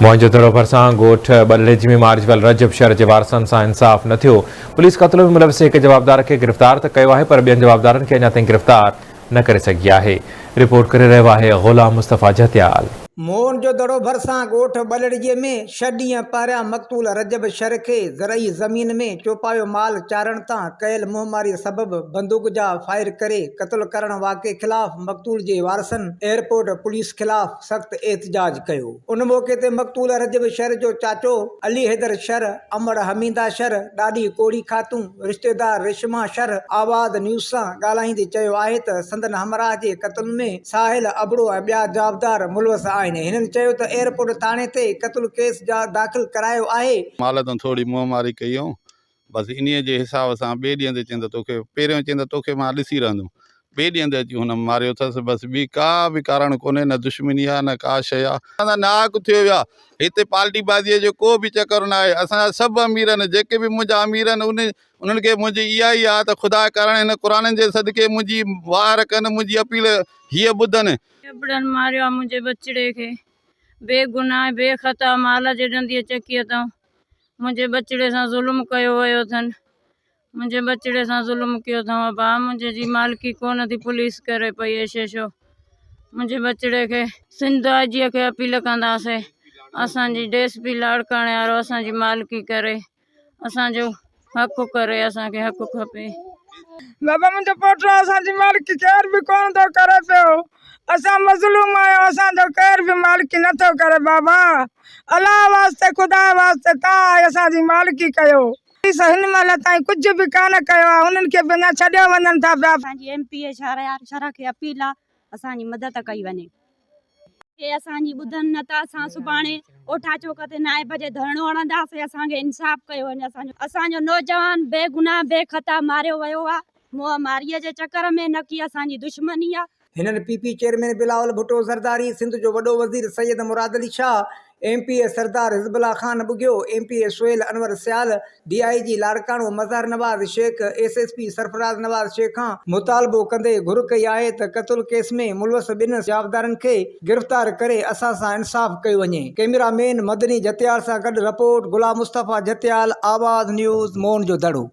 موهن جو دڙو ڀرسان ڳوٺ ٻلهڙيجي ۾ مارجي ويل رجب شر جي وارثن سان انصاف نه ٿيو، پوليس قتل ۾ ملوث هڪ جوابدار کي گرفتار ته ڪيو آهي پر ٻين جوابدارن کي اڃا تائين گرفتار نه ڪري سگهي آهي، رپورٽ ڪري رهيو آهي غلام مصطفيٰ جهتيال. موهن جو دڙو ڀرسان ڳوٺ ٻلهڙيجي ۾ ڇهه ڏينهن پهريان مقتول رجب شر کي زرعي زمين ۾ چوپايو مال چارڻ تان ڪيل منهن ماري سبب بندوق جا فائر ڪري قتل ڪرڻ واقعي خلاف مقتول جي وارثن ايئرپورٽ پوليس خلاف سخت احتجاج ڪيو. ان موقعي تي مقتول رجب شر جو چاچو علي حيدر شر، امڙ حميده شر، ڏاڏي ڪوڙي خاتون، رشتيدار ريشما شر آواز نيوز سان ڳالهائيندي چيو آهي ته سندن همراهه جي قتل ۾ ساحل ابڙو ۽ ٻيا جوابدار ملوث آهن. هنن چيو ته ايئرپورٽ ٿاڻي تي قتل ڪيس داخل ڪرايو آهي. مال تان ٿوري منهن ماري ڪئي هئم بس انهيء جي حساب سان ٻئي ڏينهن تي چين ته توکي پهريون چين ته توکي مان ڏسي رهندم ٻئي ڏينهن تي اچي هن ماريو اٿس بس ٻي ڪا به ڪارڻ ڪونهي نه دشمني آ نه ڪا شيء آ. اسان سان ناحق ٿيو ويو آ هتي پالٽي بازيء جو ڪو به چڪر نه آهي اسان جا سڀ امير آهن جيڪي به منهنجا امير آهن ان انهن کي منهنجي اها ئي آ ته خدا ڪارڻ هن قرآنن جي صدقي منهنجي واهر ڪن منهنجي اپيل هيء ٻڌن. ابڙن ماريو آ منهنجي ٻچڙي کي بي گناهه بي خطا مال جي ڏنديء چڪيء تان منهنجي ٻچڙي سان ظلم ڪيو ويو اٿن منهنجي ٻچڙي سان ظلم ڪيو اٿئون ابا منهنجي جي مالڪي ڪونه ٿي پوليس ڪري پئي ايش ايش او منهنجي ٻچڙي کي سنڌ آء جي کي اپيل ڪنداسي اسان جي ڊي ايس پي لاڙڪاڻي وارو اسان جي مالڪي ڪري اسان جو حق ڪري اسان کي حق کپي. بابا منهنجو پوٽو اسان جي مالڪي ڪير به ڪونه ٿو ڪري پيو اسان مظلوم آهيون اسان جو ڪير به مالڪي نه ٿو ڪري بابا الله واسطي خدا واسطي تان آئي اسان جي مالڪي ڪيو. پوليس هن مهل تائين ڪجهه به ڪانه ڪيو آهي انهن کي به اڃا ڇڏيو وڃن ٿا پيا. اسان جي ايم پي اي شهريار شر کي اپيل آ اسان جي مدد ڪئي وڃي. جي اسان جي ٻڌن نه ته اسان سڀاڻي اوٺا چوڪ تي نائين بجي ڌرڻو هڻنداسين اسان کي انصاف ڪيو وڃي اسان جو اسان جو نوجوان بي گناهه بي خطا ماريو ويو آ منهن ماري جي چڪر ۾ نه ڪي اسان جي دشمني آ. هنن P P chairman Bilawal Bhutto Zardari, Sindh جو وڏو وزير Syed Murad Ali Shah, M P A Sardar Hizbullah Khan Bughio, M P A Sohail Anwar Sial, D I G Larkana Mazhar Nawaz Shaikh, S S P Sarfraz Nawaz Shaikh کان مطالبو ڪندي گهر ڪئي آهي ته قتل ڪيس ۾ ملوث ٻن جوابدارن کي گرفتار ڪري اسان سان انصاف ڪيو وڃي. ڪئميرا مين مدني جتيال سان گڏ رپورٽ، غلام مصطفيٰ جتيال، آواز نيوز، موهن جو دڙو.